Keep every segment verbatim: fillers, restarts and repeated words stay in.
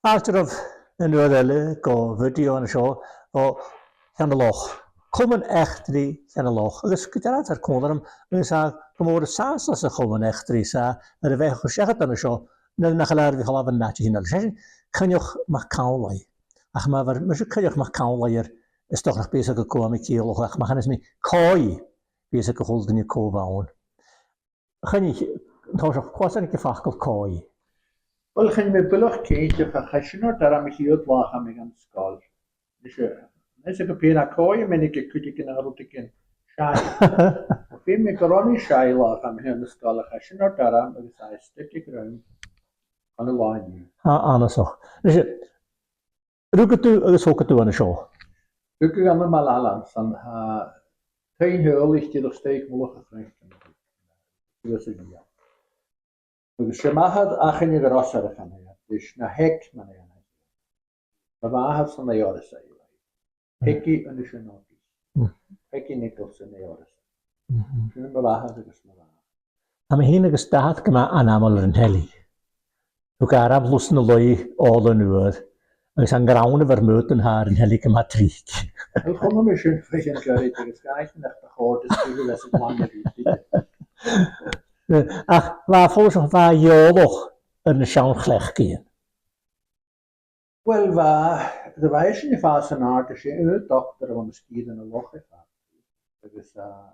Fàilte oirbh an uair eile gu video an seo o Cheann a' Loch. Comann Eachdraidh Cheann a' Loch. Agus gu dearbh tha còmhla rium, agus tha gu mòr an sàs anns a' Chomann Eachdraidh, 's a, air a bhith a' cur seachad an seo, nuair nach eil e air a bhith a' falbh an àite sin. Agus e sin Coinneach MacAmhlaigh. Ach ma bheir mise Coinneach MacAmhlaigh air, is dòcha nach bi fhios aig a' chomhair mi ciallachadh, ach ma chanas mi còigh, bidh fhios aig a h-uile duine cò bh' ann. Choinnich, an toiseach, cò às a thàinig am facal còigh? Uill, chan eil mi buileach cinnteach, ach chaidh sin air dòigh orm a' chiad latha a chaidh mi dhan sgoil. Is e, is e gu bheil na còigh a' mìneachadh cuideigin no rudeigin, seann. Bha mi gu robh mi seann latha a chaidh mi dhan sgoil, ach chaidh sin air dòigh orm agus tha e a' stad gu robh mi an-diugh. A, annasach. Is e, Rugadh tu agus thogadh tu an seo? Rugadh ann am Baile Ailein, 's ann, tha, taigh an teaghlaich dìreach a-staigh aig mullach a' chnuic. Agus 's e m' athair a chanadh iad, is na Heck mar a chanadh iad. Mo mhàthair 's ann à Iorras e. Peggy an uair sin Ogie. Mm. Peggy Nicholson à Iorras. Mhm. Sin mo mhàthair agus mo mhàthair. Tha mi fhìn agus d' athair gu math ainmeil air an telly. Thug e orm lus na laoigh òl an uair, agus an greann a bh' air m' aodann, tha e air an telly gu math tric. Uill, chunnaic mi sin fhèin gu h-àraidh agus dh'fhaighnich mi nach do chòrd e rium leis an glan a bh' ann. Ach bha e follaiseach, bha e eòlach air na seann chleachdaidhean. Uill, bha, nuair a bha sinn a' fàs an àird, 's e aon dotair a bh' ann an sgìre an Loch a bh' ann. Agus, eh,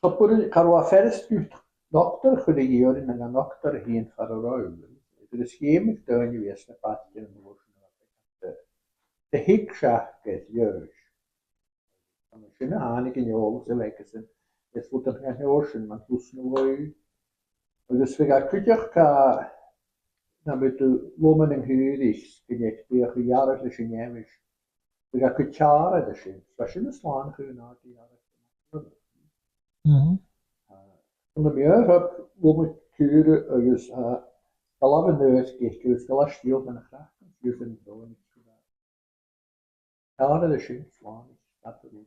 cha b' urrainn, cha robh e furasta dotair a chur a dh'iarraidh, no an dotair a thighinn far an robh e. Agus dh'fheumadh daoine a bhith anns na baistean an uair sin, a, a thuigsinn seachad leis. An sin a thàinig an eòlas a bh' aigesan, is rud a bh' ann an uair sin, mun lus na laoigh. Agus bhiodh e cuideachd, eh, nam biodh tu loma nan caoraich, gun deach beathach a ghearradh leis an neamhaid. Bhiodh e gu ceàrr air sin. Bha sin a' slànachadh an àird a ghearradh. Mhm. Eh, an am beathach loma caora agus, eh, a' falbh an uair sin, agus a' falbh a-steach dhan a' chraicinn, fiù 's an dòigh. Tha e air a sin, slàn, slàn.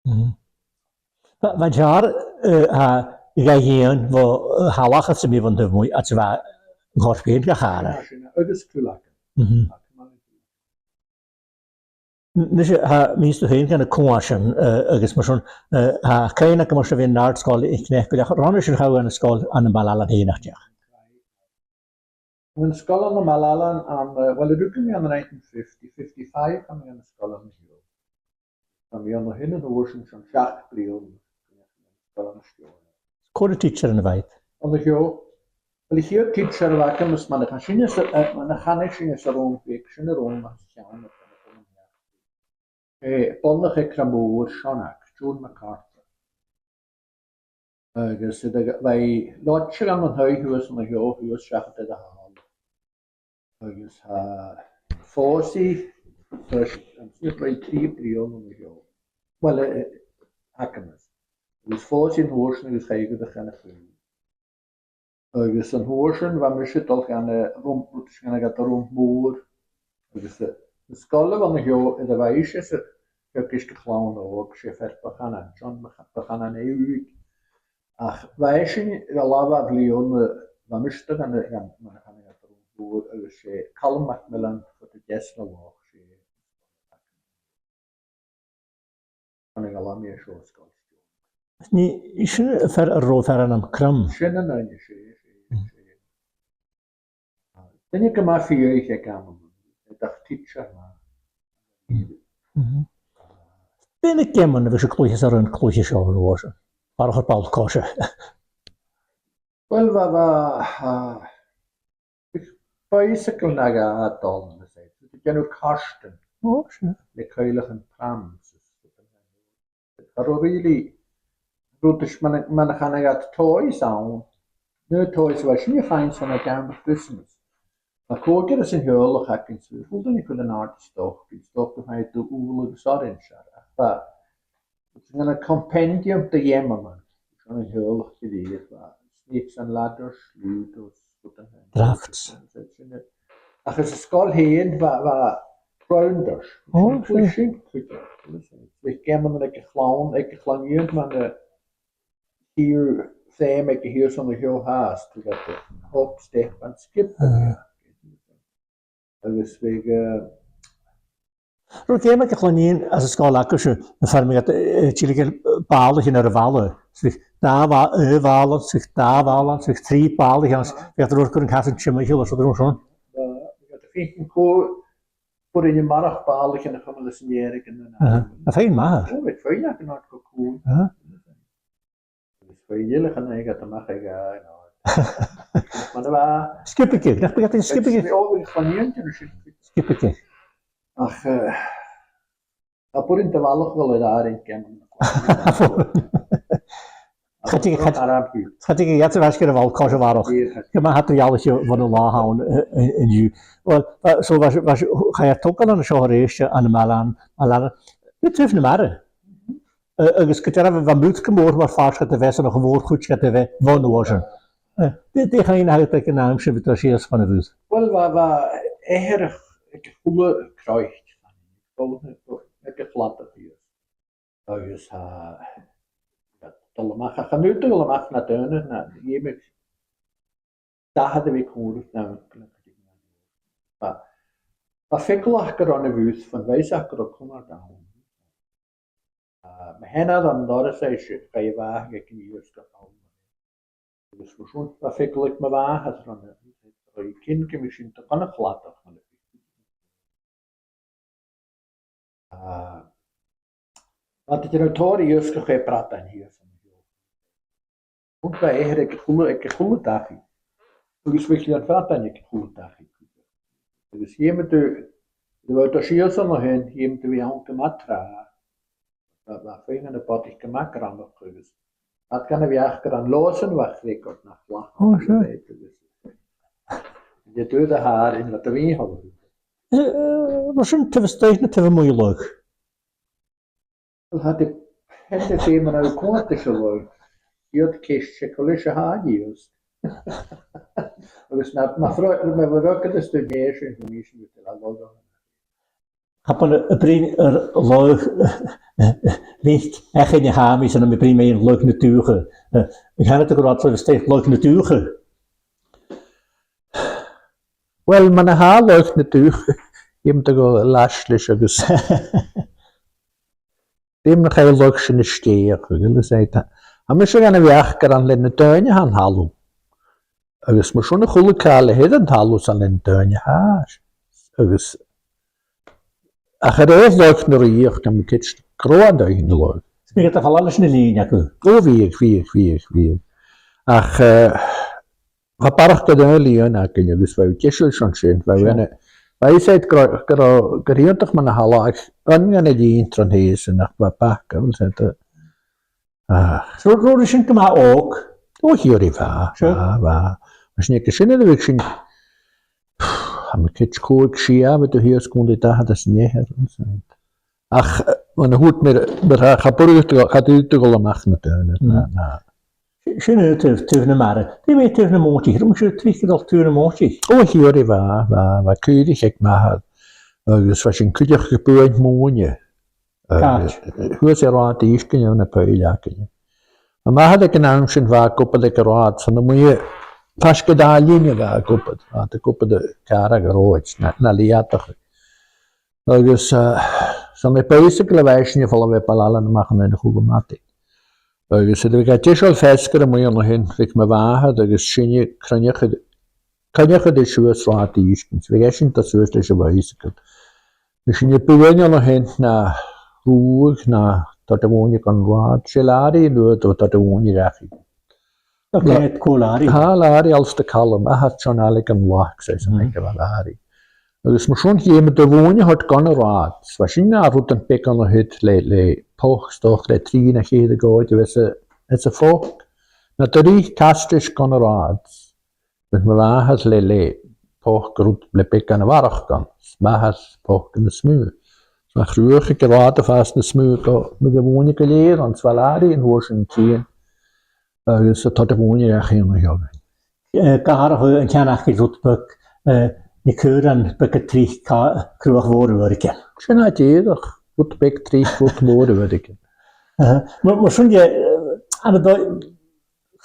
Mhm. Bha, bha deartha, eh, a, a dhà dhiubh, bho, eh, Thalach às a bha mi bhon taobh a-muigh, agus bha an corp fhèin ga chàradh. Sin e, agus cùl aca. Mhm. Ach, mar a N-, nise, tha, mi is tu fhèin gan a' chùis sin, eh, agus mar sin, eh, tha cuimhne agam mar sin a bhith an àrd-sgoil aig Cneacail, ach ron a sin chaidh thu dhan an sgoil ann am Baile Ailein fhèin, nach deach? An sgoil ann am Baile Ailein, an, eh, uill, rugadh mi ann an nineteen fifty, fifty-five chaidh mi dhan an sgoil ann an seo. Tha mi ann an sin an uair sin, seachd bliadhna, sgoil ann an seo. Cò an teacher a bh' agad? Ann an seo. Uill, a' chiad teacher a bh' agam, is mar a chanas sinn, eh, mar a chanas sinn, is an rùm bheag sin, an rùm as ceann, eh, boireannach à Craigmhòr, Seonag, Joan MacArthur. Agus, eh, bha i loidsichte ann an taigh shuas an seo, shuas seachad air a' hall. Agus tha, phòs i, tha i, an sin, bha i trì bliadhna an seo. Uill, eh, eh, agamsa. Agus phòs i an uair sin agus chaidh i gu Cheann a' Chaoin. Agus an uair sin, bha mise a' dol dhan an rùm, rud a chanadh iad an rùm mòr. Agus, eh, an sgoil a bh' ann an seo, air a bha ise sa, theagaisg a' chlann òg, 's e fear Bùchanan, John Bùch-, Bùchanan Ùig. Ach bha esan, a' làmh a' bhliadhna, bha mise a' dol dhan, dhan, mar a chanadh iad an rùm mòr, agus 's e Calum MacMillan, gu deas na loch, 's e An a' gabhail mi an seo sgoil. Nì, sin am fear a robh fear ainm Crum. Sin an aon, 's e, 's e, 's e. Duine gu math fiadhaich aig amannan, ach teacher math. Mhm. Dè na geamannan a bha sibh a' cluich airson an cluich seo an uair sin? Barrachd air ball-coise. Uill, bha, bha, ah, bha bicycle no dhà a' dol, 's e, a' dèanamh cairtean. Ò, seadh. Le caoineadh an prams. Cha robh really rud is mar a, mar a chanadh iad toys ann. No toys, bha sinn a' faighinn son a' gabhail Christmas. Tha còignear san teaghlach againn, so bha daoine a' cur an àird stoc, stoc a bha iad ùr agus orains air. Ach bha, Sin an compendium de gheamannan. Sin an teaghlach gu lèir, bha Snakes and Ladders, Ludo, Draughts. Ach anns an sgoil fhèin, bha, bha Rounders. Ò, sin, sin cuideachd. Bha geamannan aig a' chlann, aig a' chlann-nighean, mar a hear, feum aig a hear son a' cheò fhathast, bha iad Hop, Step and Skip. Ah. Agus bhiodh, eh, Robh geama aig a' chloinn anns an sgoil agaibhse, am fear mu dheidhinn, eh, tilleadh air bàlaichean air a' bhalla. 'S bhiodh dà bhà-, aon bhàla, 's bhiodh dà bhàla, 's bhiodh trì bàlaichean, 's bhiodh iad ag ràdh gun casan timcheall, 's rud mar sin. Bha, bha iad a' faicinn cò, cò rinn a-màireach bàlaichean a chumail às an fhear aig an aon àm. Aha. Tha e fìor mhath. Ò, bha e fìor mhath an àite gu cùl. Aha. Agus bha e uile chun aige a-mach aig a, no. Mar a bha. Sgiobaidh, nach biodh iad a' sgiobaidh? Ó, bha e chlann-nighean, sin. Sgiobaidh. Ach, eh, tha e a' bhuain de bhalach a dhol air àirigh an geama. Cha tig, cha tig, cha tig iad sa bhaisgear a' bhall cois a bharrachd. Gu math eadar-dhealaichte bhon an latha an-diugh. Well, eh, so bha, bha, chaidh ar togail an seo a-rithist ann am Ailean, Ailean. Bha taobh na mara. Eh, agus gu dearbh bha am bùth gu mòr mar phàirt de bheatha, no cho mòr chuid de bheatha bhon uair sin. Eh, dè, dè cho fhada 's a tha thu aig an àm sin a' dol sìos bhon a' bhùth? Well, bha, bha athair aig a h-uile croit, aig a' chladach shìos. Agus, eh, a' dol a-mach, ach chan fhaodadh tu a dhol a-mach na daoine, na dh'fheumadh d' athair a bhith còmhla riut na, bha, bha feagalach gun robh na bhùth, fon bhàs ach gun robh cunnart ann. Eh, mo sheanair an doras é sin, chaidh a mhàthair aig an iasgach ann. Agus mar sin, bha feagal aig mo mhàthair ron a, ron a chinn gum biodh sinn a' dol gun a' chladach, mar a bha. Eh, bha iad a' dèanamh tòrr iasgach air bradain shìos an seo. Thug e air aig a h-uile, aig a h-uile dachaigh. Agus bhiodh làn bhradain aig a h-uile dachaigh. Agus dh'fheumadh tu, nuair a bha thu sìos an sin, dh'fheumadh tu bhith ann gu math tràth. Bha, bha feadhainn ann am bodach gu math greannach agus. Bha iad gan a' bheachd gur ann leothasan a bha a' chreag ort nach leotha. Ò, sure. Agus. Dh'fheumadh tu a dhol a thàinig, bha do mhìorbhail. Eh, eh, mar sin taobh a-staigh no taobh a-muigh an lagha? Well, tha e, tha e, tha e mar a tha cunnart aig an lagh. Iad ceist, 's e cò leis a tha an iasg. Agus na, ma fro-, ma bha rud a' dol a-steach an sin, bha mi sin gu bheil an lagh ann. Cha b' ann a' bruidhinn air lagh Mhic Eachainn a tha mi, 's ann a bha mi a' bruidhinn mu lagh na dùthcha. Eh, an canadh tu gu robh iad taobh a-staigh lagh na dùthcha? Well, mar a tha lagh na dùthcha, dh'fheumadh tu a dhol air ais leis agus dh'fheumadh tu a chur an lagh sin a-steach, a bheil fhios agad. Tha mise gan a' bheachd gur ann leis na daoine a tha an talamh. Agus mar sin a h-uile càil a th' air an talamh 's ann leis na daoine a tha e. Agus ach a rèir lagh na rìoghachd, tha mi cinnteach gun robh an daoine na lagh. Is bhiodh iad a' falbh leis na lèintean aca? Ò, bhiodh, bhiodh, bhiodh, bhiodh. Ach, eh, bha barrachd de lèintean againn agus bha thu deiseil son sin, bha, sure, bha, bha fhios agad gu robh, gu robh, gu robh iongantach mun a' thalamh ach aon de na lèintean tron taigh-sa nach b' fhaca, bheil fhios agad. Ah. So, an robh sin gu math òg? Ò, chionn bha, sure, bha, bha. Mar sin, aig an sin, nuair a bhiodh sinn, tha mi cinnteach còig, sia, bhiodh tu shìos gu Contae Dà Fheadhainn às an Eachair, bheil fhios agad. Ach, eh, mar a thuirt mi, mar a, cha b' urrainn dhut, cha d' fhaodadh tu a dhol a-mach na daoine, na, na. Sin an taobh, taobh na mara. Dè mu taobh na mòintich? An robh sibh tric a' dol taobh na mòintich? Ò, chionn bha, bha, bha caoraich aig m' athair. Agus bha sinn cuideachd a' buain mòine. Càit? Agus, eh, shuas air Rathad Uisge, ann am poidhle againn. Mo mhàthair aig an àm sin bha i ag obair aig an rathad, 's ann a-muigh, faisg air dà linn a bha i ag obair. Bha i ag obair air càradh an rathaid, na, na leudachadh. Agus, eh, 's ann air baidhsagal a bha sinn a' falbh air Baile Ailein a-mach an aon a h-uile madainn. Agus nuair a bhiodh e deiseil feasgar a-muigh an sin, bhiodh mo mhàthair agus sinne a' cruinneachadh, cruinneachadh suas Rathad Uisge. Bhiodh esan a' dol suas leis a' bhaidhsagal. Bhiodh sinne a' buain an sin na ruadh, na toirt a' mhòine gun rathad. 'S e làraidh an uair a bha toirt a' mhòine dhachaigh. Ach cò làraidh? Tha làraidh Alasdair Calum, athair John Alec an Black, 's e sin aig a bheil an làraidh. Agus mar sin dh'fheumadh tu a' mhòine a thoirt gun an rathad. Bha sin na rudan beaga an siud le, le poc, 's dòcha le trì no ceithir a' ghoid a bhiodh sa, sa phoc. No do rith castais gun an rathad. Bhiodh mo mhàthair le, le poc rud le beagan a bharrachd ann. 'S m' athair poc nas motha. 'S ma chruaidheadh an rathad a' fàs nas motha gu, bhiodh a' mhòine gu lèir ann, 's bha làraidh an uair sin a' tighinn. Agus a' toirt a' mhòine dhachaigh an seo. Eh, gu h-àraidh an ceann aca rud beag, eh, na caoraich beaga tric, cruach mhòr uaireigin. Sin e dìreach, rud beag tric, rud mhòr uaireigin. Eh, mar, mar sin, eh, an do,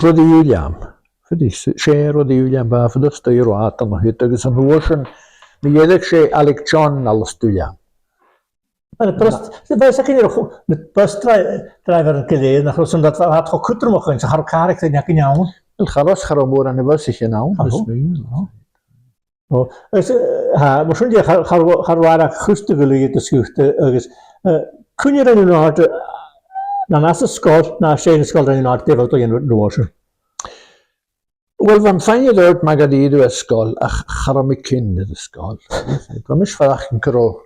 Ruairidh Uilleam. Ruairidh, 's e Ruairidh Uilleam a bha furasta a ràdh an-siud, agus an uair sin, mu dheireadh 's e Ailig John Alasdair Uilleam. An bus, bha e againn air a' cho-, na bus dri-, driver an-còmhnaidh, nach robh sin, bha iad cho cudromach ann, 's cha robh càr aig duine againn ann. Uill, cha robh, cha robh mòran a' bhus againn ann, Cha robh. is mi, no. No, is, eh, tha, mar sin, cha, cha, cha robh e cho cudromach a bhith a' sgudal, agus, eh, cuin a rinn thu an-àird, eh, no às an sgoil, no às dèidh na sgoile a rinn thu an-àird, dè bha thu a' dèanamh an uair sin? Uill, bha mi fhìn a' dol mar a bha mi a' dol dhan sgoil, ach cha robh mi cinnteach dhan sgoil. Bha mise a' faireachdainn gun robh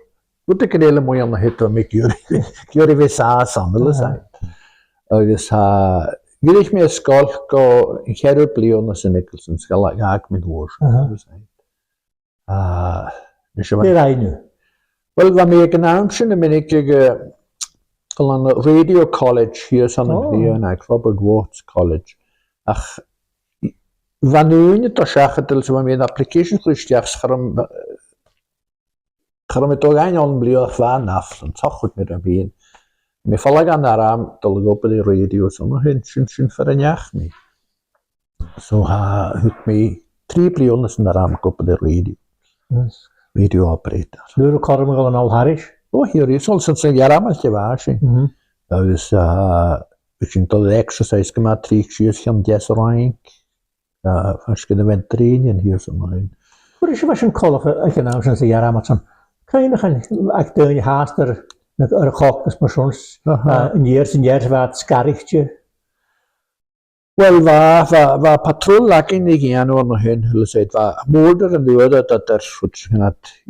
rudeigin eile mu dheidhinn na h-uile rud a bha mi ag iarraidh, ag iarraidh a bhith sàs ann, a bheil fhios agad. Agus, tha, dh'fhuirich mi an sgoil gu ceithir bliadhna san Nicholson, sgoil a dh'fhàg mi an uair sin, Aha. a bheil fhios agad. Ah, nis a Dè rinn thu? Uill, bha mi aig an àm sin a' mìneachadh, eh, gu bheil an Radio College shìos ann an Ò. Grianag, Robert Watt College. Ach bha an ùine a' dol seachad, so bha mi an application a chur a-steach, 's cha robh, cha robh mi a' dol a dh'fhaighinn ann am bliadhna ach bha an ath-bhliadhna, 's a' chuid mi a bha mi fhìn. Mi a' falbh dhan arm, a' dol a dh'obair air radio, so an uair sin, sin, sin far an deach mi. So, tha, thug mi trì bliadhna san arm ag obair air radio. Yes. Radio operator. An d' fhuair thu cothrom a dhol a-null thairis? Ò, shìorraidh, 's ann san, san arm a bha sinn. Mhm. Agus, ah, bha sinn a' dol a dh'exercise gu math tric sìos chun deas a' Fhraing. Ah, fhathast gun a bha an trèana shìos an sin. Bha sibh, bha sibh coltach aig an àm sin san arm, ach 's ann. Cuimhne agam, aig daoine fhathast air, air a' choc is mar sin, Aha. ah, an iar, san iar, bha iad sgaraidte. Uill, bha, bha, bha patrol againn ri dhèanamh an sin, a bheil fhios agad, bha mòr air an uair ud, ud air rud sin,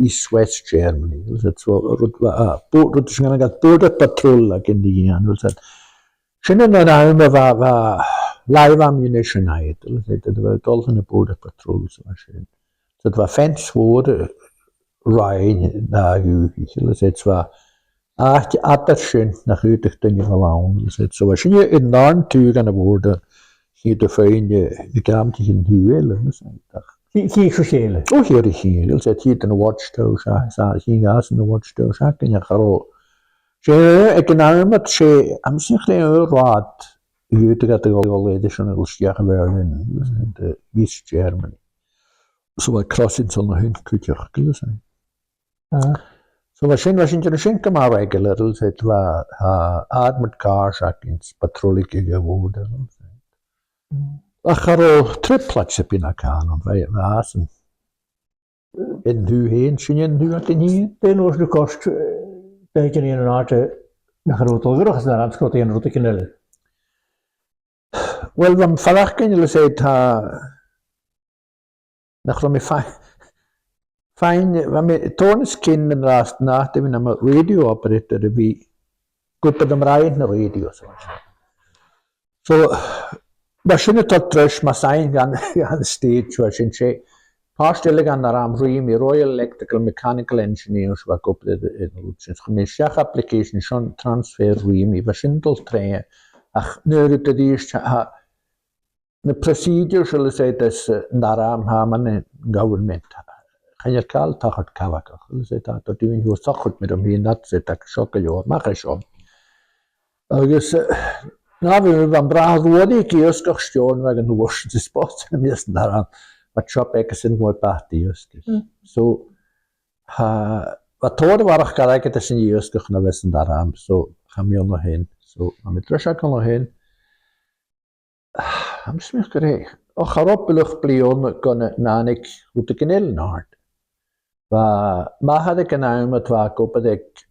east-west Germany, a bheil fhios agad, so rud, bha, ah, bò-, rud sin, aig border patrol againn ri dhèanamh, a bheil fhios agad. Sin an àm a bha, bha live ammunition agad, a bheil fhios agad, a bha dol chun na border patrol, so sin. So bha fence mòr, eh, roimhe na dhùthaich, a bheil fhios agad, so bha àite eadar sin nach fhaodadh duine a dhol ann, a bheil fhios agad. So bha sinne air an aon taobh dhen a' bhòrd, eh, chì thu fhèin, eh, na gramadaich an taobh eile, a bheil fhios agad. Chì, chì sibh a chèile? Ò, shìorraidh, chì, a bheil fhios agad, chì thu na watchtowers, a, 's a, chì thu às na watchtowers, a, gun a charo. 'S e, aig an àm ud, 's e, am sin chlé an rathad, a dh'fhaodadh iad a dhol, dhol air sin a dhol a-steach a Bherlin, a bheil fhios agad, eh, East Germany. So bha crossings an sin cuideachd, a bheil fhios agad. Ah. So bha sin, bha sinn a' dèanamh sin gu math regular, a bheil fhios agad, bha, ah, armoured cars againn, 's patrolaigeadh a' bhòrd, a bheil fhios agad. Mm. Ach cha robh triplates sam bith na càil ann, bha, bha sin. An taobh fhèin, sin an taobh againn fhìn. Dè an uair sin a' cost, eh, dè an dèanamh an-àirde, nach robh thu a' dol a dh'fhuireach san arm, 's gu dèanamh rudeigin eile? Uill, bha mi a' faireachdainn, a bheil fhios agad, tha, nach robh mi fa-, fhèin, bha mi tòrr nas cinnteach an-dràsta na, tha mi nam radio operator a bhith ag obair am broinn na radio, so. So, bha sin a' toirt treis, mas aithne dhomh, dhan an stage, bha sin, 's e pàirt eile dhen arm, Rhymney, Royal Electrical Mechanical Engineers, bha ag obair air, air an rud sin. Chuir mi a-steach application, 's ann transfer Rhymney, bha sin a' dol troimhe, ach an aon rud a-rithist, tha, na procedures, a bheil fhios agad, anns, eh, an arm, tha, mar an government. Chan eil càil a' tachairt cabhagach, a bheil fhios agad, tha, tha daoine a' toirt seachad mu dheidhinn, a bheil fhios agad, tha seo gu leòr, a-mach à seo. Agus, eh, na bha, bha am brath air iasgach a stèidheachadh an uair sin, 's e spot a bh' ann am measg an arm, bha shop aigesan a bha a' bàta iasgaich. Mm. So, tha, bha tòrr a bharrachd airgid san iasgach na bha san arm, so chaidh mi an sin. So, bha mi treis aig an sin. Tha mi a' smaoineachadh gur e, o, cha robh buileach bliadhna gun an tàinig rudeigin eile an-àirde. Bha m' athair aig an àm ud, bha e ag obair aig,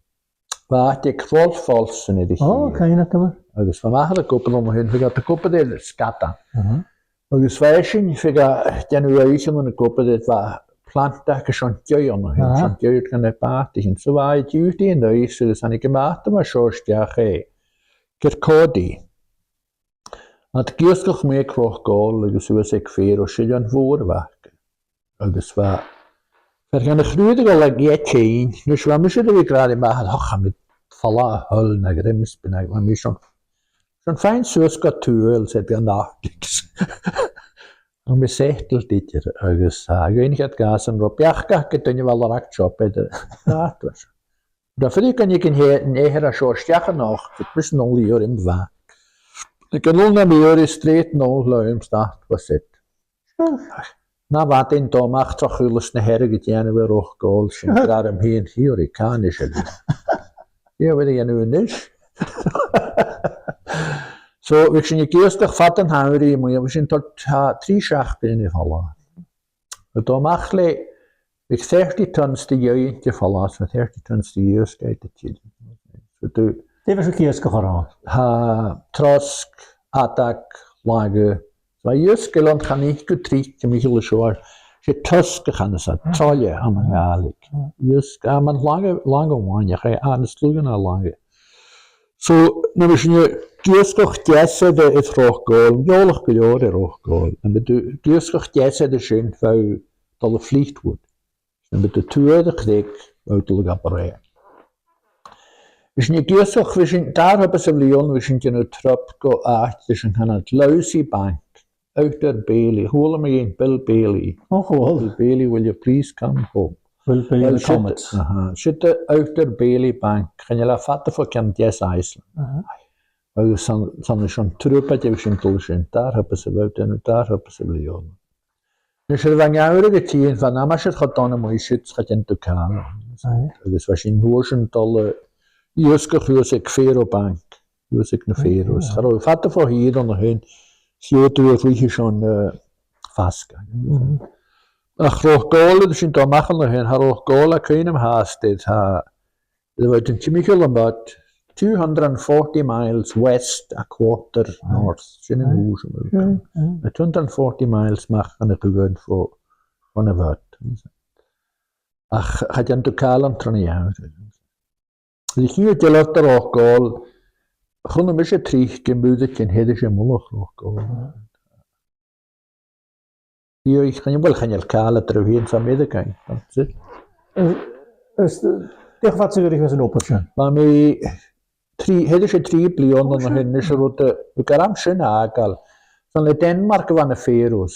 bha e aig Rolf Olsen air a' Ò, chèile. Cuimhne agam. Agus bha m' athair ag obair an sin, bha e ag obair air sgadan. Mhm. Agus bha esan, bha e a' dèanamh oidhche ann an, ag obair air, bha plant aca son deigh an sin, Aha. son deigh gun a' bhàta sin. So bha e duty an oidhche, agus thàinig am bàta mar seo a-steach à Kirkcaldy. Ach dh'iasgach mi aig Cnoc Goil agus shuas aig Fèireadh, 's e lìon mhòr a bh' aca. Agus bha, bha fear dhen a' chriutha a' dol a dh'fhaicinn, a-nis bha mise air a bhith ag ràdh ri m' athair, och, tha mi a' falbh a Hull no Grimsby, no, bha mi son, son faighinn suas gu Tuath, 's e dhan Arctic. Bha mi settled idir, agus, a, dh'fhaighnich iad dhàsan an robh beachd aca duine a bha a' lorg job air an àite sin. Bha feadhainn aig an, an eathar a seo a-steach a-nochd, bha mise an dùil gun robh mi a' faighinn. Aig an àm a bha mi, straight no leum start was it. Na bha daoine a' dol a-mach tro chaolas na Hearadh a' dèanamh rock crawl sin, gar am fhìn, thìoraidh, càit a bheil sibh? Dè bha iad a' dèanamh a-nis? So, bha sinn ag iasgach fad an t-samhraidh, bha sinn tar-, ta-, trì seachdainean air falbh. Bha iad a' dol a-mach le, bha thirty tons de dh'fheadhainn air falbh, so thirty tons de dh'iasg aig a' tilleadh. So, tu- Dè bha sibh ag iasgach an uair ud? Tha trosg, adag, langa. Bha iasg eile ann, chan fhaic thu tric, a Mhìcheil, a-seo, 's e trosg a chanas iad, troile ann an Gàidhlig. Iasg, a, mar langa, langa a-mhàin, ach e, a, nas lugha na langa. So, nam biodh sinn ag iasgach deas air, air rock crawl, eòlach gu leòr air rock crawl, nam biodh tu ag iasgach deas air sin, bha thu a' dol a Fleetwood. Nam biodh tu tuath air a' chreig, bha thu a' dol a Ghabarraidh. Bha sinn ag iasgach, bha sinn, dà thuras sa bhliadhna, bha sinn a' dèanamh trip gu àite leis an canadh iad Lousy Bank, Outer Bailey. Chuala mi fhìn Bill Bailey. O, chuala. Bill Bailey, will you please come home? Bill Bailey and the Comets. Aha, siud Outer Bailey Bank, chan eil e fada bho Cheann Deas Iceland. Aha. Agus 's ann, 's ann leis an trip a bha sinn a' dol sin, dà thuras sa bhliadhna, dà thuras sa bhliadhna. Nise, bha an geamhradh a' tighinn, bha an aimsir cho dona a-muigh siud, cha dèan thu càil. Aye. Agus bha sinn an uair sin a' dol, eh, iasgach shuas aig Faroe Bank, shuas aig na Faroes. Aye. Cha robh fada bho thìr an a shin, thigeadh tu air ruith airson, eh, fasgadh. Mhm. Ach rock crawl, bha sinn a' dol a-mach an a shin, tha rock crawl, tha cuimhne agam fhathast, tha Bha iad an timcheall am Bhàt, two hundred and forty miles west, a quarter north. Sin an aimsir. Aye, aye. Two hundred and forty miles a-mach ann an cuan bho, bhon a' Bhàt. Ach cha dèan thu càil ann tron a' gheamhradh. Bha sinn a' dèiligeadh air rock crawl, chunnaic mise tric gu mùireadh an taigh, 's e mullach rock crawl. Bha, chan eil, uill, chan eil càil eadar thu fhèin 's am Ameireagain, that's it. Eh, is, eh, dè cho fad 's a bha thu air a bhith san obair sin? Bha mi trì, thèid a-nis trì bliadhna an a shin, nise, rud a, gu robh sin fhàgail. 'S ann le Denmark a bha na Faroes.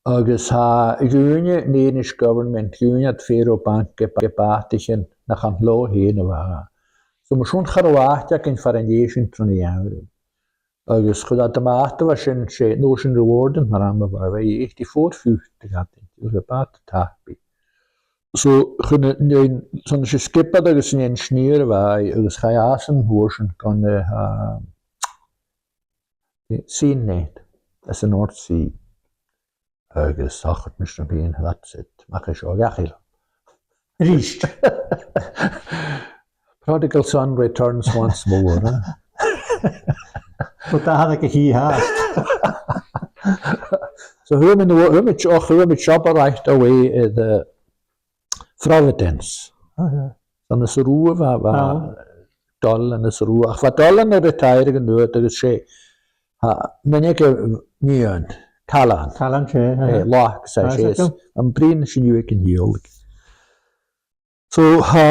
Agus tha, dhùin an Danish government, dhùin iad Faroe Bank, ge, ge bàtaichean nach ann leotha fhèin a bha. So mar sin cha robh àite againn far an deigh sin tron a' gheamhradh. Agus chuir iad am bàta a bha sin, 's e, an uair sin Rewarding, mar a bha, bha e eighty-four foot a dh'fhad, agus bha am bàta tapaidh. So chuir an, an, 's ann 's e sgiobair agus an engineer a bha e, agus chaidh e às an uair sin gun, eh, ah, Sea Net, às an North Sea. Agus thachd mise fhìn, that's it. Mach à seo, gach uile. A-rithist. Prodigal son returns once more, eh? But that had a key heart. So who am I, who am I, oh, who am I shop right away, eh, the Providence. Oh, yeah. Anns an Rubha, bha, bha Dòmhnall anns an Rubha. Ach bha Dòmhnall a' retire an uair sin agus 's e, tha, nighean aige, Calum. Calum, 's e, eh, eh, Lach, 's e, ah, 's e, 's e, am bruidhinn sinn an-diugh aig an fhiodh. So, tha,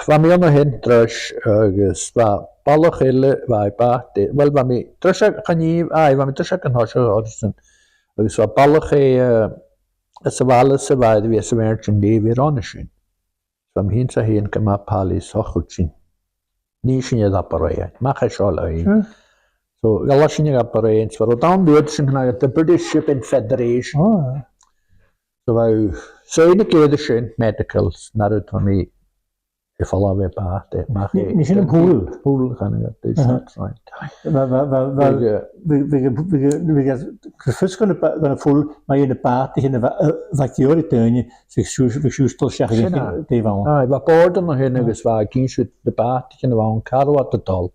bha mi an a shin treis agus bha balach eile, bha e bàta, uill, bha mi treis aig, chan e, aye, bha mi treis aig an toiseach orrasan. Agus bha balach e, eh, às a' bhaile sa bha e, bha e sa Virgin Navy ron a sin. Bha mi fhìn 's e fhèin gu math pally, so chuir sinn, nì sinn e a dh'Abarràin. Mach à seo leinn. Sure. So, dh'fhalbh sinn a dh'Abarràin, so bha rud ann an uair sin a chanadh iad the British Shipping Federation. Oh, yeah. So bha, so na gèadh sin, medicals, an uair ud bha mi a' falbh air bàta, mach à. Nì, nì sin am pool. Pool, chanadh iad, aha, that's right. Bha, bha, bha, bha, bha, bha, bha, bha, bha, gu fios gun a ba-, gun a' phool, ma dh'fheumadh bàta sin a bha, eh, bha ag iarraidh daoine, 's bhiodh siud, bhiodh siud a' dol seachad, sin e, dè bh' ann. Aye, bha bòrd an a shin agus bha ag innse na bàtaichean a bh' ann, càit an robh iad a' dol,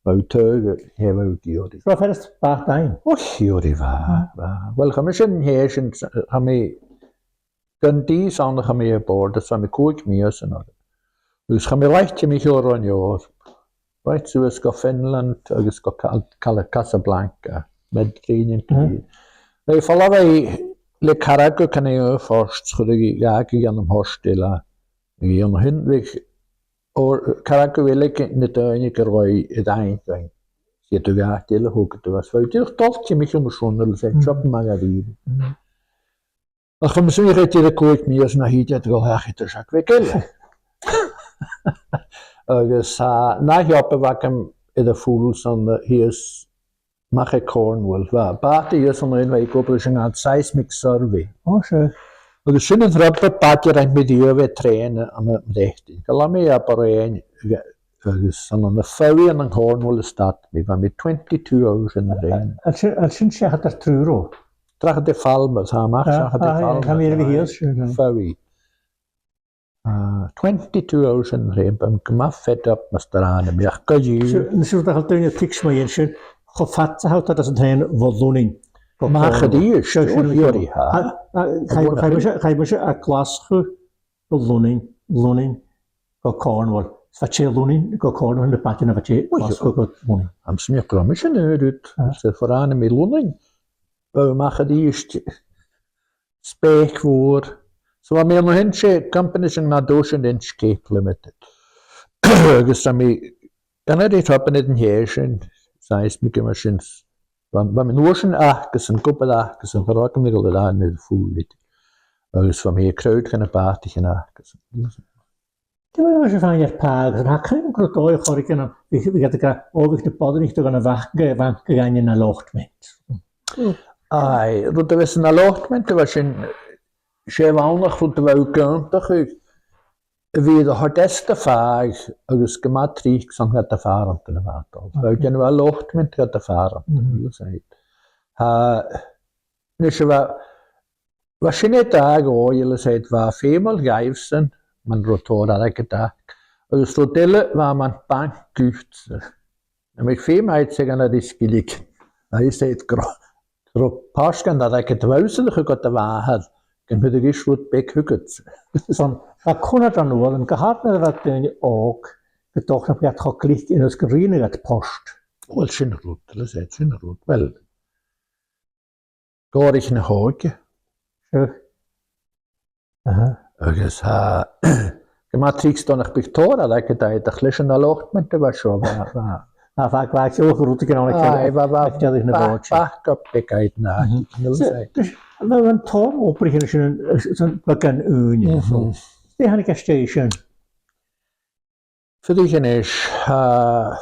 bha thu a' tuigsinn, dè bha thu ag iarraidh. Robh furasta bàta fhaighinn? O, chì thu, bha, bha. Uill, chaidh mise an tè sin, chaidh mi gun dithis ann a chaidh mi air bòrd, is bha mi còig mìosan oirre. Agus chaidh mi right timcheall air an Eòrop. Right suas gu Finland agus gu Ca-, Ca-, Casablanca, Mediterranean. Mhm. Bha e a' falbh le cargo, chan e, first, chuir e dhà aig an àm first eile. Aig an àm a shin, bha, o, cargo eile aig na daoine gun robh e a' dol a dh'fhaighinn. Is iad a' gabhail eile, thog iad às. Bha e dìreach a' dol timcheall mar sin, le, mhm, trip math dha-rìribh. Mhm. Ach, chum sin, chaidh e dìreach còig mìosan a thìde, a' dol dhachaigh air seachdain bheag eile. Agus, ah, an ath shiopa a bh' agam, air a' phull 's an, eh, shìos a-mach à Cornwall. Bha bàta shìos an sin a bha ag obair airson an seismic survey. Ò, sure. Agus sin an rud a b' fheàrr a rinn mi riamh air trèana ann am Breatainn. Gu lèir mi a' bruidhinn agus ann an, ann am Fowey ann an Cornwall a stad mi, bha mi twenty-two hours anns an trèana. An sin, an sin seachad air trì rotha? Seachad air Falmouth, tha, a-mach seachad air Falmouth. Tha mi air a bhith shìos, sure. Fowey. Ah, twenty-two hours anns an trèana, bha mi gu math fed up mus do rinn mi e, ach co-dhiù. Sure, an siud a' dol daoine a' tuigsinn mu dheidhinn sin, cho fada 's a tha thu anns an trèana bho Lunnainn gu Cornwall. A-mach à Dìois, sure, sure, sure. Chaidh, chaidh, chaidh mise, chaidh mise à Glaschu gu Lunnainn, Lunnainn gu Cornwall. 'S bha e Lunnainn gu Cornwall na b' fhaide na bha e Glaschu gu Lunnainn. Am smaoinich gu robh mise an aon rud, 's e far an do rinn mi Lunnainn, bha a-mach à Dìois. Spèis mhòr. So bha mi an sin, 's e company sin an Ocean Inscape Limited. Agus bha mi gan toirt obair air an t-sèisean, 's e, 's mi gu mar sin, bha, bha mi an uair sin acasan, ag obair acasan, cha robh agam ri dhol a-mach air a' phull idir. Agus bha mi a' crodh gu na bàtaichean acasan. Dè mar a bha sibh fhèin air pàigheadh, agus tha cuimhne agam gun robh dòigh air choreigin ann, bhiodh, bhiodh iad ag ràdh, ò, bhiodh na boireannaich a' dol dhan a' bhanca, a' bhanca a dh'fhaighinn an allotment. Aye, rud a bha san allotment, a bha sin, 's e a bh' ann ach rud a bha gu h-iongantach, a bhith a' toirt às do phàigheadh agus gu math tric 's ann gad do phàrant a bha e. Bha thu a' dèanamh allotment gad do phàrant, a bheil fhios agad. Tha, a-nis a bha, bha sin air dà dhòigh, a bheil fhios agad, bha feumail dhaibhsan, mar an robh tòrr airgid aca, agus rud eile bha mar banc dhutsa. Nam biodh feum agad-sa gun a dh'fhios gillig, a bheil fhios agad, gun robh, gun robh pàirt dhen airgead a bha thu a' cur gu do mhàthair, gun cuireadh i rud beag thugadsa. Son, bha cunnart ann uaireannan, gu h-àraidh nuair a bha daoine òg, gun dòcha nach biodh iad cho glic air neo 's gun ritheanadh iad port. Uill, sin an rud, a bheil fhios agad, sin an rud. Uill, gòraichean na h-òige. Sure. Aha. Agus tha, gu math tric 's dòcha nach biodh tòrr airgid agad ach leis an allotment a bha seo, bha, bha. Bha, bha, bha, seo rudeigin ann a cheann. Aye, bha, bha, bha, backup beag agad na, mhm. So, bha an tòrr obraichean sin, sin beagan ùine. Mhm. Dè thàinig às dèidh sin? Feuch a-nis, tha,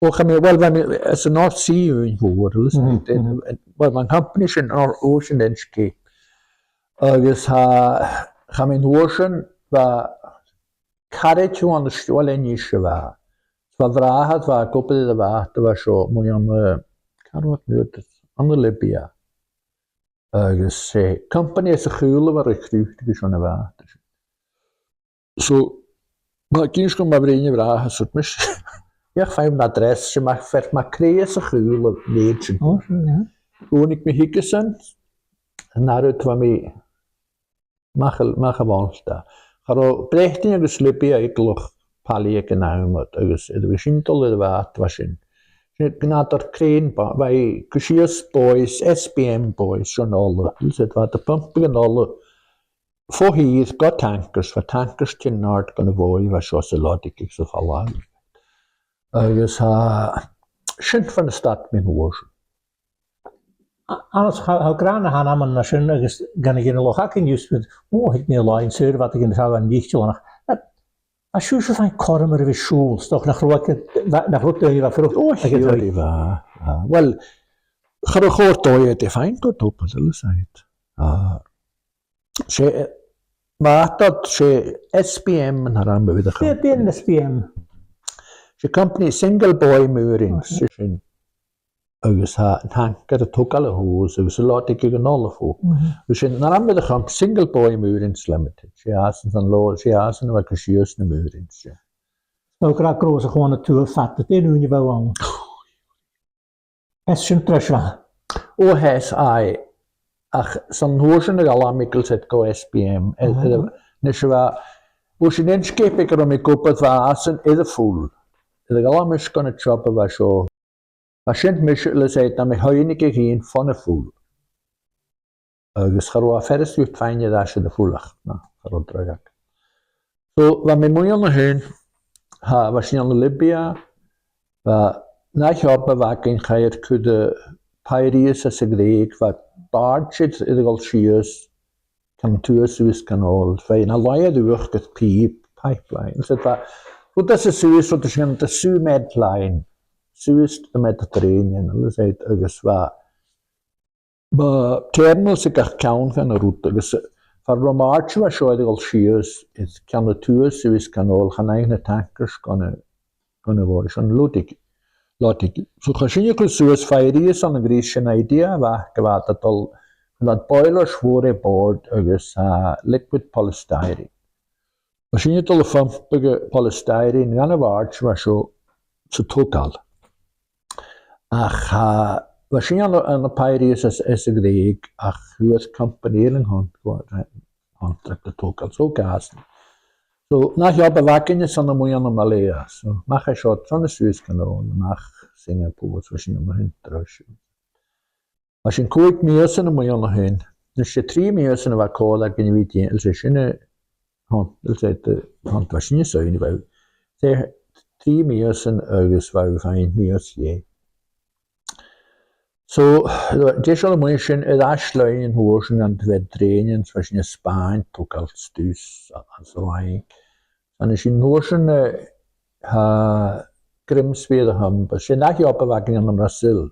o, chaidh mi, uill, bha mi, anns an North Sea ùine mhòr, a bheil fhios agad, uill, bha an company sin, Ocean Inscape. Agus tha, chaidh mi an uair sin, bha caraid bhuam a-staigh an Inbhir Nis a bha. Bha a bhràthair, bha e ag obair air a' bhàta a bha seo, mu dheidhinn, eh, càit an robh iad, ann an Libya. Agus 's e company às a' Chaol a bha a' recruitadh airson a' bhàta sin. So, bha e ag innse dhomh mu bhruidhinn a bhràthair, so thuirt mise, feuch feumaidh mi an address sin, ma, feuch ma chì mi às a' Chaol an agent sin. O, sure, yeah. Chunnaic mi thuigesan, an ath rud bha mi a-mach a, a-mach à Mhàlta. Cha robh Breatainn agus Libia eagalach pàirt dhen àm ud, agus nuair a bha sinn a' dol air a' bhàta, bha sinn, sinn a' gabhail crane, bha, bha e gu sìos buoys, S B M buoys, son ola. Is e, bha iad a' pumpadh an ola fo thìr gu tankers, bha tankers a' tighinn an-àird gun a' bhùth, bha seo 's a' lorg agus a' falbh. Agus, ah, sin far an stad mi an uair sin. A-, agus tha, tha gràin a th' ann an sin agus gun a dhèanamh luchd againn just bhith, o, thig mi a làimh, saoil, bha iad a' dèanamh an dìcheall annach. A, a, siud, siud fhèin cothrom air a bhith a' siubhal, 's dòcha nach robh aig, nach robh daoine a bha a' fuireach aig an taigh. Uill, cha robh còir dòigh air a bhith fhèin gu tobar, a bheil fhios agad. Ah. 'S e, eh, bha iad, 's e S B M an t-ainm a bh' air a' chompanaidh. Dè, dè an S B M? 'S e companaidh Single Buoy Moorings, 's e sin. Agus tha an tanker a' togail a' hose, agus a' lorg an ola fodha. Mhm. Agus sin, an t-ainm a bh' air a' chomp-, Single Buoy Moorings Limited. 'S e iadsan san lo-, 's e iadsan a bha gu sìos na moorings, 's e. Bha gràdh gros a' chòmhnaidh tuath fada, dè an ùine a bha ann? Tha sin treis mhath. O, tha, aye. Ach san uair sin a dh'fhalbh mi gu, said, gu S B M, eh, eh, nis a bha, bha sin an sgioba aig an robh mi ag obair, bha iadsan air a' phull. Air a dh'fhalbh mise gun an job a bha seo. Bha sin mise, a bheil fhios agad, nam thoinig a' ghrian fon a' phull. Agus cha robh e furasta dhut faighinn air ais air a' phull ach, na, cha robh dragh aca. So, bha mi a-muigh an sin, tha, bha sinn ann an Libia, bha, an ath job a bh' againn, chaidh ar cur, eh, Piraeus às a' Ghrèig, bha barge air, air a dhol sìos, ceann tuath suas gun ola, bha e na laighe uachdar pìob, pipeline. So, bha, Rud as a' Suez, rud as a' sin, the Suez Medline. Suez, the Mediterranean, a bheil fhios agad, agus bha, bha terminals aig gach ceann dhen an rud, agus far an robh am bàrd a bha seo air a dhol sìos, is ceann a tuath Suez Canal, chan fhaigheadh na tankers gun a, gun a' bhàrd, 's an lodaich, lodaich. So chaidh sinne a chur suas, faighinn a-rithist ann an greis, 's e an idea a bh' aca, bha iad a' dol, bha boilers mòra air bòrd agus, uh, liquid polystyrene. Bha sinne a' dol a phumpadh polystyrene dhan a' bhàrd a bha seo san togail. Ach, uh, bha sinne ann an, ann am Piraeus is, is a' Ghrèig, ach fhuair company eile an con-, con-, contract a' togail, so gas. So, an ath job a bh' againne, 's ann a-muigh ann am Malaia. So, a-mach à seo, tron a' Suez Canal, a-mach Singapore, so bha sinne ann a shin tro sin. Bha sinn còig mìosan a-muigh an sin. Nis, 's e trì mìosan a bha còir againn a bhith a' dèanamh, 's e sin a, hon, 's e, hon, bha sinn a' seinn, bha, 's e trì mìosan agus bha, bha fhèin mìos dheth. So, deiseil a-muigh an sin, air ais leinn an uair sin gun a bhith a' trèanadh, 's bha sinn a' Spàinn, togail stuth, a, a, 's a' Fhraing. Agus an uair sin, eh, tha Grimsby air a thionndadh, 's e an ath job a bh' againn ann am Brasil.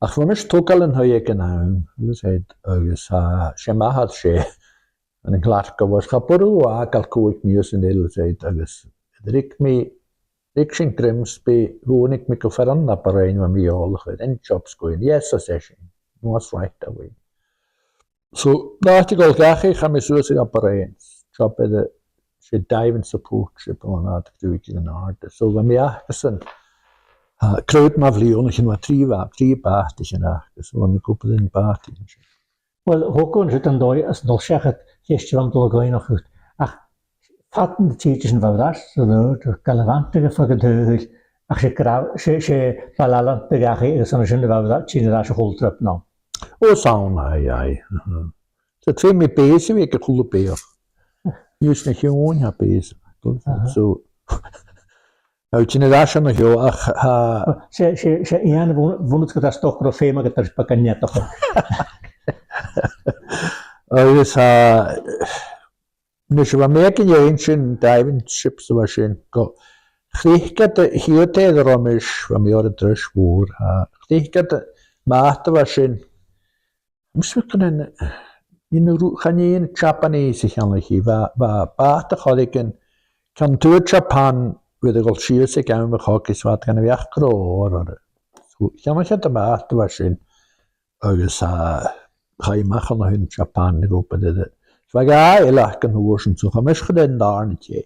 Ach bha mise a' togail an taigh aig an àm, a bheil fhios agad, agus, ah, 's e m' athair, 's e an clerk a bh' ann, 's cha b' urrainn dhomh fhàgail còig mìosan eile, a bheil fhios agad, agus ruig mi, ruig sinn Grimsby, chunnaic mi gu fear ann an Obar Dheathain, bha mi eòlach air, an job 's gun, yes, ars esan, no, that's right, a bheil. So, bha e a' dol dhachaigh, chaidh mi suas gu Obar Dheathain, job air a, 's e dive and support ship a bh' ann, a' cruinneachadh an àirde. So, bha mi acasan, ah, cruinneachadh mu bhliadhnaichean, bha trì bha-, trì bàtaichean aca, so bha mi ag obair air na bàtaichean sin. Uill, thog thu an siud an dòigh às an dol seachad, cheist a bha mi a' dol a dh'fhaighneachd. Ach fad na tìde sin bha thu air ais, so, no, gallivantaich fad an t-saoghail, ach 's e gra-, 's e, 's e Baile Aileanta dhachaigh, agus an sin a bha thu air a-, tighinn air ais a h-uile trip, no? Ò, 's ann, aye, aye. Uh-huh. So, trì mìos bèis a bhith aig a h-uile beathach. Nì sinn a h-aon, tha bèis. Aha. So, tha thu tighinn air ais an seo, ach, tha. 'S e, 's e, 's e Iain a bhun-, bhunaigh gu dè stoc ro feumail gu dè bha gan neadachadh. Agus, tha, Nis, bha mi aig an fheadhainn sin, diving ships a bha sin, gu, chreach iad, a' chiad uair a bha mise, bha mi air an treas mhòr, a, chreach iad am bàta a bha sin. Mise gun, an, chan e an Japanese a cheannaich i, bha, bha bàta choireigin, ceann a tuath Japan, bha iad a' dol sìos aig àm a' chogaidh, 's bha iad gan a' bheachd ro òr oirre. So, cheannaich iad am bàta a bha sin. Agus, a, chaidh i a-mach an sin a Japan ag obair air. Bha dhà eile aca an uair sin, so chaidh mise chun an dàrna tè.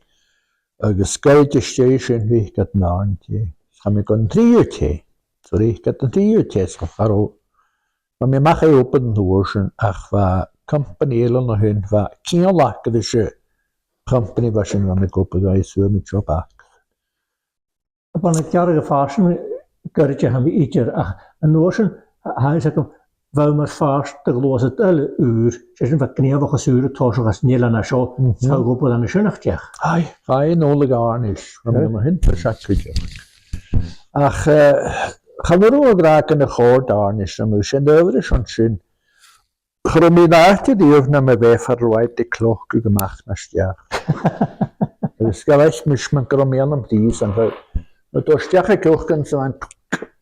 Agus gu dè 's e sin, ruith iad an dàrna tè. Chaidh mi gun trithead tè. So ruith iad an trithead tè, so cha robh. Bha mi a-mach ag obair an uair sin, ach bha company eile an sin, bha ceangal aca ris a' chompanaidh a bha sin, bha mi ag obair air, so fhuair mi job aca. Bha na gearradh a' fàs sin goirid, tha mi idir, ach an uair sin, tha fhios agam, bha mar phàirt de ghluasad eile ùr, 's e sin, bha gnìomhachas ùr a' tòiseachadh anns an eilean a seo, 's tha thu ag obair an sin a-nis. Aye, aye, an Nollaig Àirnis, bha mi an sin, bha sin cuideachd. Ach, eh, chan urrainn dhomh a ràdh gun do chòrd Àirnis rium, 's e an adhbhar a tha sin, Cha robh mi an àite riamh nam bheatha far an robh iad a' cleachdadh a-mach no a-steach. Agus cha bhiodh mise, mar gun robh mi nam phìos an-dràsta, nuair a thòisich iad a' cleachdadh, 's ann,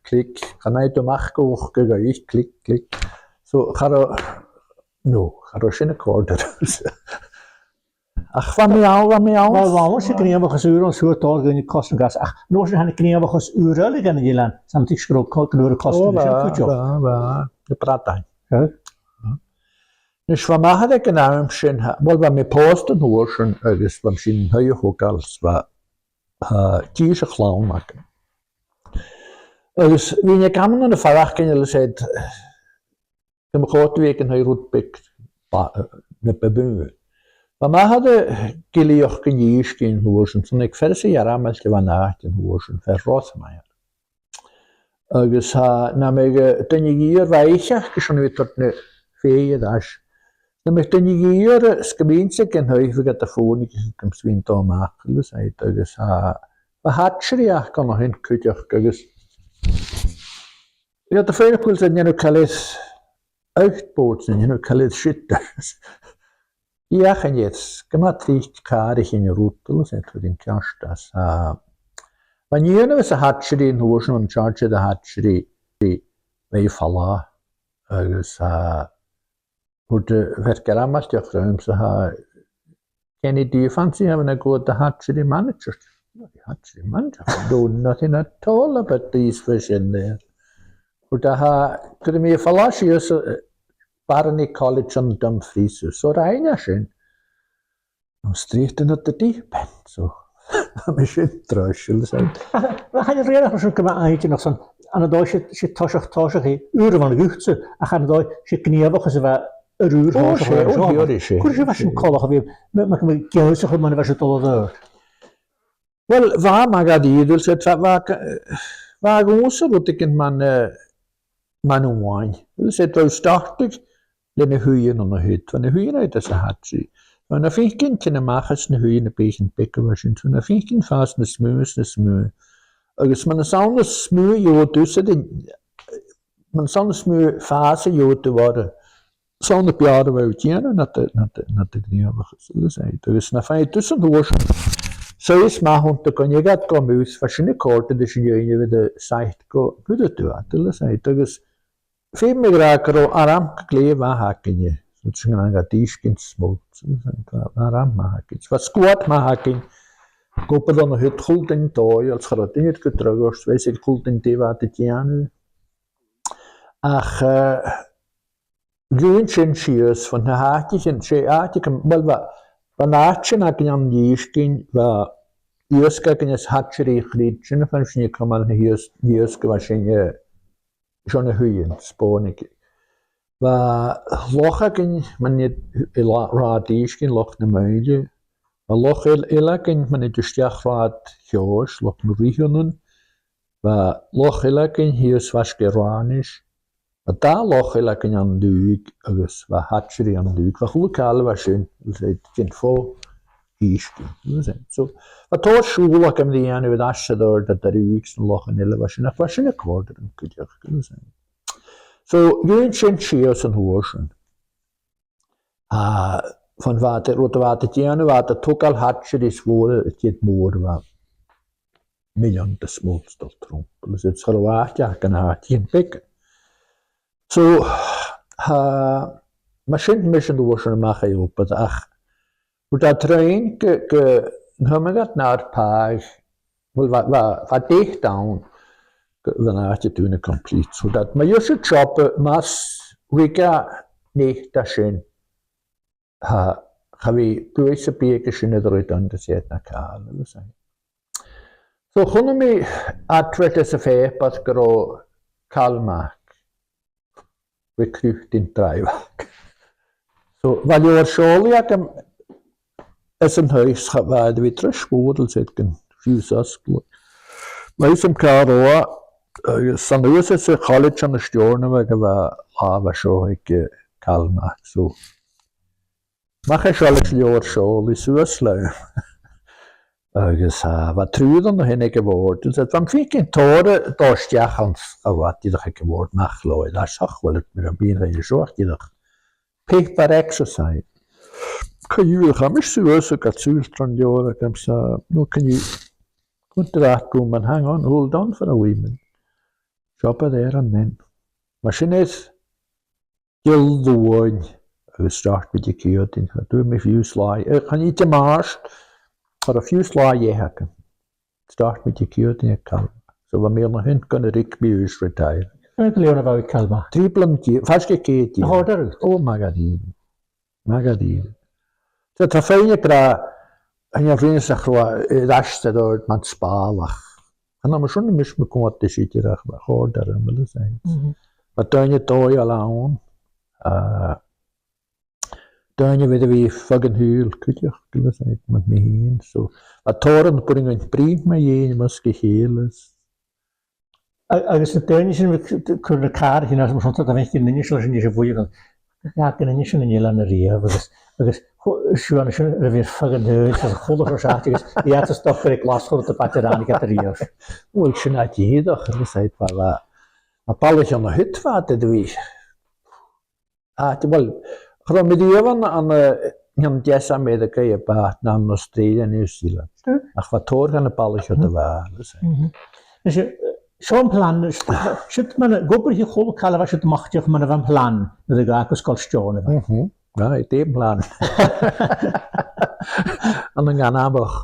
clic, chan fhaigheadh tu a-mach gu cleachdadh, clic, clic. So, cha robh, no, cha robh sin a' còrdadh rium. Ach bha mi ann, bha mi ann. Bha, bha, bha, 's e gnìomhachas ùr an suair a thug dhaoine cosnadh às, ach an uair sin thàinig gnìomhachas ùr eile dhan eilean, 's ann a thuirt sinn gu robh, gu robh cosnadh, bha, sin cuideachd. Bha, bha, na bradain. Sure. Nis, bha m' athair aig an àm sin, tha, uill, bha mi pòsta an uair sin, agus bha mi sin an taigh a thogail, 's bha, tha, dithis a' chlann agam. Agus bhithinn aig amannan a' faireachdainn, a bheil fhios agad, gum bu chòir dhomh a bhith aig an taigh rud beag, ba-, na bu mhotha. Bha m' athair a' gilleadh an dithis an uair sin, 's ann aig fear sa Ghearmailt a bha an àite an uair sin, fear Rothmeier. Agus tha, nam biodh, eh, duine a dhìth air, bha oidhche aca sin a bhith a' toirt na fèidh air ais. Nam biodh duine a dhìth air, eh, 's gum bithinn-sa aig an taigh, bhiodh iad a' fònaigeadh gun 's a bhith a' dol a-mach, a bheil fhios agad, agus tha, bha hatchery aca an sin cuideachd, agus bhiodh iad a' faighneachd a bheil iad a' dèanamh càil air outboards, a' dèanamh càil air shitters. Dh'fheuch iad, 's gu math tric càraich an rud, 's iad a' cur an ceart às. Bha nighean a bha sa hatchery an uair sin, an charge de hatchery, bha i falamh, agus thuirt am fear Gearmailteach rium-sa, "Kenny, do you fancy having a go at the hatchery manager?" "Hatchery manager? I know nothing at all about these fish in there." Thuirt e, "Cuiridh mi am falamh sìos, uh, Barony College an Dumfries." So rinn e sin. I'm straight in at the deep end, so tha mi sin troimh-sa, 's e. Ach, ach, chan eil rian air sin gu math inntinneach son, ann an dòigh, 's e, 's e toiseach, toiseach e, ùr a bh' ann dhutsa, ach ann an dòigh, 's e gnìomhachas a bha air ùr. Ò, 's e, ò, 's e. Cuiridh sibh sin coltach a bhith, ma, ma, ma, gealltainn a bhith mar a bha sibh a' dol air adhart. Uill, bha, ma-thà, dìreach, 's e, bha, bha, bha e gu math rudeigin mar, eh, mar a bha e. Uill, 's e, bha e a' startadh le na h-uighean ann a shin. Bha na h-uighean aig an taigh-òsta. Bha na fichean a' tighinn a-mach às na h-uighean, na beathaichean beaga a bha sin. Bha na fichean a' fàs nas motha 's nas motha. Agus mar as ann nas motha a gheibheadh tu, 's e, mar as ann nas motha fàs a gheibheadh tu orra, 's ann nas fheàrr a bha thu a' dèanamh nad, nad, nad ghnìomhachas, 's e. Agus nam faigheadh tu san uair sin, 's e, is mathaid gun tigeadh iad gu mùs, bha sin a' còrdadh ris an fheadhainn a bha a' saighead gu, gu dè, 's e. Agus feumaidh mi ràdh gun robh arm gu glè mhath againne, so sin an rud a tha iad a' smaoineachadh, arm math againne. Bha squad math againn, gu bheil ann a shin a h-uile duine dòigheil, 's cha robh duine gu dragh ort, bha fhios aig a h-uile duine dè bha iad a' dèanamh. Ach, eh, dh'fheuch sinn sìos bho na h-àiteachan, 's e àiteachan, uill, bha, bha an àite sin againn ann an Dìscinn, bha iasg againn às hatchery Chrìochnaich, far an robh sinn a' cumail na h-ias-, iasg a bha sinn, eh, seo na h-uighean, spònaigeadh. Bha loch againn, mar a nì, i la-, Rathad Dìscinn, Loch nam Maoile. Bha loch eil-, eile againn, mar a nì thu a-steach Rathad Cheòis, Loch nan Rìghrean. Bha loch eile againn shìos faisg air Rathainis. Bha dà loch eile againn ann an Dùigh, agus bha hatchery ann an Dùigh. Bha a h-uile càil a bha sin, 's e, sin fo Dhìscinn, 's e. So, bha tòrr siubhail agam ri dhèanamh air ais 's air adhart dhan Dùigh 's na lochan eile a bha sin, ach bha sin a' còrdadh rium cuideachd, 's e. So, dh'fheuch sinn sìos an uair sin. A, bhon bha iad, rud a bha iad a' dèanamh, bha iad a' togail hatcheries mòra, a' tighinn mòr, bha millean de smolts a' dol trom. Agus 's e, 's cha robh àite aca ach àiteachan beaga. So, tha, mar sin, mise an uair sin a-mach a dh'obair, ach rud a tha tràth gu, gu, an cumadh iad nar pàigheadh, uill, bha, bha, bha debt ann, gu, bha an àite dùinte complete. So that, ma gheibheadh sibh job, mas ruigeadh an debt sin, tha, cha bhi buaidh sam bith aige sin air a bhith done, 's iad na càil, agus e. So chunnaic mi advert anns a' phàipear gun robh Calmac recruiting driver. So bha leabhar seòlaidh agam anns an taigh, 's cha, bha e air a bhith treis mhòr, 's iad gun fiù 's osgladh. Bha fhios agam càit an robh e, agus 's ann shuas anns a' cholaiste ann an Steòrnabhagh a bha an làmh a seo aig, eh, Calmac. So a-mach à seo leis an leabhar seòlaidh suas leam. Agus, a, bha triùir ann a shin aig a' bhòrd. Is bha mi a' faicinn tòrr a' dol a-steach anns a' bhad dìreach aig a' bhòrd, mach leotha, is ach, uill, mar a bhiodh iad a' seòladh dìreach. Paper exercise. Can you, chaidh mise suas agus sùil tron leabhar agamsa, no can you, go into that room and hang on, hold on for a wee minute. Job there and then. Mar sin is, Gil Luain agus Start with your Ceudain. Cha d' fhuair mi fiù 's latha, eh, chan e Dimàirt, cha robh fiù 's latha dheth agam. Start with your Ceudain aig Calmac. So bha mi ann a shin gun a ruig mi aois retire. Cò mheud bliadhna a bha thu aig Calmac? Trì bliadhna deug, faisg air ceud deug. An còrd e riut? Ò, math dha-rìribh. Math dha-rìribh. So tha feadhainn ag ràdh, chan eil rian sam bith, eh, air ais 's air adhart mun spàl, ach chan ann mar sin a bha mise a' coimhead air siud, ach bha e a' còrdadh rium, uill, is e. Mhm. Bha daoine dòigheil ann, a, daoine a bha air a bhith a' faighinn sùil cuideachd, uill, is e, mar mi fhìn. So bha tòrr ann a b' urrainn dhuinn bruidhinn mu dheidhinn am measg a chèile. A-, agus na daoine sin a bha a' cur na càraichean, is mar sin, tha mi a' faicinn an duine seo, sin, is a' bhuidhe, ach an duine sin an eilean a-riamh, agus, agus cho-, siud an sin a bha air feadh an t-saoghail, is a h-uile seachdain, agus iad a' stopadh aig Glaschu, a' bàta rànaich iad a-riamh. Uill, sin e dìreach, agus e, bha, bha, a' bhaile ann a shin, bha iad air a bhith A, uill, cha robh mi riamh ann, ann an, eh, Chan eil fhios agam air a' ghaoth a bha, no an Australia, New Zealand. Ach bha tòrr dha na balaich ud a bha, is e. Mhm. Is e, seo am plan, is, siud mar a dh'obraich a h-uile càil a bha siud a-mach, dìreach mar a bha am plan, nuair a dh'fhàg thu Sgoil Steòrnabhaigh. Mhm. Right, dè am plan? Ann an gànamach.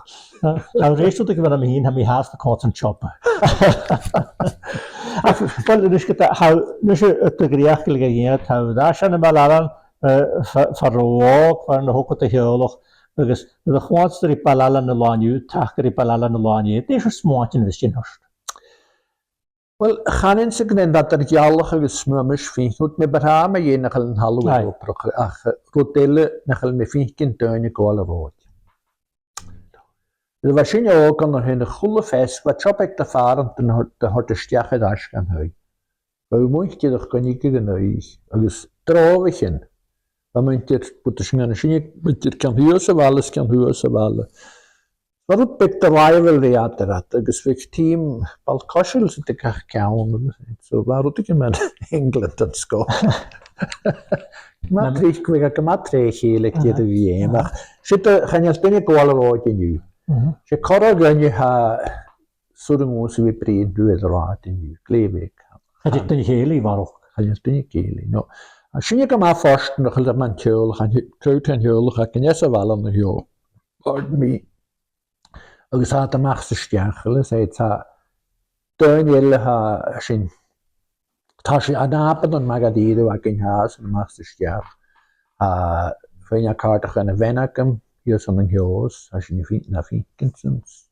Tha, tha, rèis rud aig a bheil mi fhìn, tha mi fhathast a' coimhead an t-siopa. Ach, uill, a-nis gu, tha, a-nis a, a, do ghrìoch gu lèir, tha, tha sin a' mhaireann, eh, fa-, far an robh, far an do thog thu do theaghlach, agus nuair a choimheadas tu air Baile Ailein an latha an-diugh, taca ri Baile Ailein an latha an-diugh, dè seòrsa smaointean a bhios sin ort? Uill, chanainn-sa gun robh iad eadar ghealach agus mu, mise fhìn, rud a b' fheàrr leam a dhèanamh nach eil an talamh air obrachadh, ach, eh, rud eile nach eil mi a' faicinn daoine a' gabhail an rathaid. Nuair a bha sinne òg, an uair sin a h-uile feasgar, bha siopa aig do phàrantan a' toirt, a' toirt a-steach air ais dhan taigh. Bha muinntir a' coinneachadh an oidhche, agus dràibheachan. Bha muinntir, bha iad a' seinn, seinn, muinntir ceann shuas a' bhaile is ceann shuas a' bhaile. Bha rud beag de rivalry eadar iad, agus bhiodh team ball-coise aig gach ceann, agus so bha rudeigin mar England and Scotland. Gu math tric, bhiodh e gu math troimh-a-chèile aig deireadh a' gheama. Ach siud, chan eil duine a' gabhail an rathaid an-diugh. Mhm. 'S e corra dhuine a tha saoilidh mi a bhith a' bruidhinn riutha air an rathad an-diugh, glè bheag. Chan eil duine a' cèilidh, a bharrachd. Chan eil duine a' cèilidh, no. Ach sinne gu math fortanach, a bheil, mun teaghlach, an t-, cuid den teaghlach, ach gu h-àraidh sa bhaile an seo. Ard mi. Agus tha iad a-mach 's a-steach, a bheil fhios agad, tha daoine eile, tha sin, tha sinn, an nàbaidhean math dha-rìribh againn, tha iad a-mach 's a-steach. Tha feadhainn à Càrdach, a' bhean agam, shìos ann an Ceòs, tha sinn a' fai-, na faicinn-sa.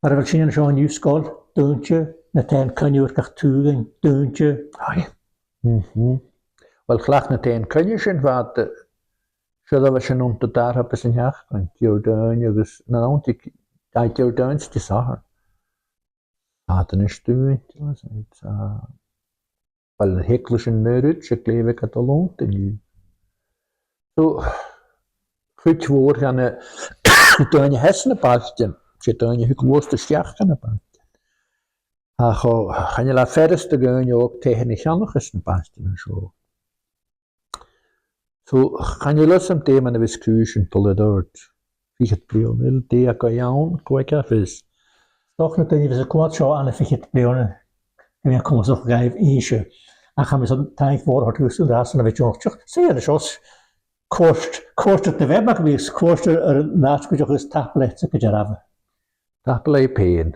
Mar a bheil sinn an seo an-diugh, sgoil, dùinte, na taighean-coinneimh air gach taobh, dùinte. Aye. Mhm. Uill, chleachd na taighean-coinneimh sin fad, eh, seo a bha sinn annta an dàrna h-oidhche sa t-seachdain, Diardaoin agus, no, an t-, aye, Diardaoin 's Disathairne. Fad a-nis dùinte, is, eh, Uill, na h-eaglaisean an-uiridh, 's e glè bheag a tha a' dol annta an-diugh. So, cuid mhòr dha na daoine a th' anns na bailtean, 's e daoine a thug luchd a-steach dha na bailtean. Ach o, chan eil e furasta do dhaoine òg taighean a cheannach anns na bailtean an seo. So, chan eil fhios agam dè mar a bhios cùisean a' dol air adhart. Fichead bliadhna eile, dè a tha gu ann, cò aig a tha fios. 'S dòcha na daoine a bhios a' coimhead seo ann am fichead bliadhna, gum bi e coltach dhaibh innse. Ach tha mi airson taing mhòr a thoirt dhutsa an-dràsta a bhith a' tionndadh. Seadh, an seo, cuairt, cuairt air do bheag, agus cuairt air an àite cuideachd, is tapadh leatsa gu dearbh. Tapadh leibh fhèin.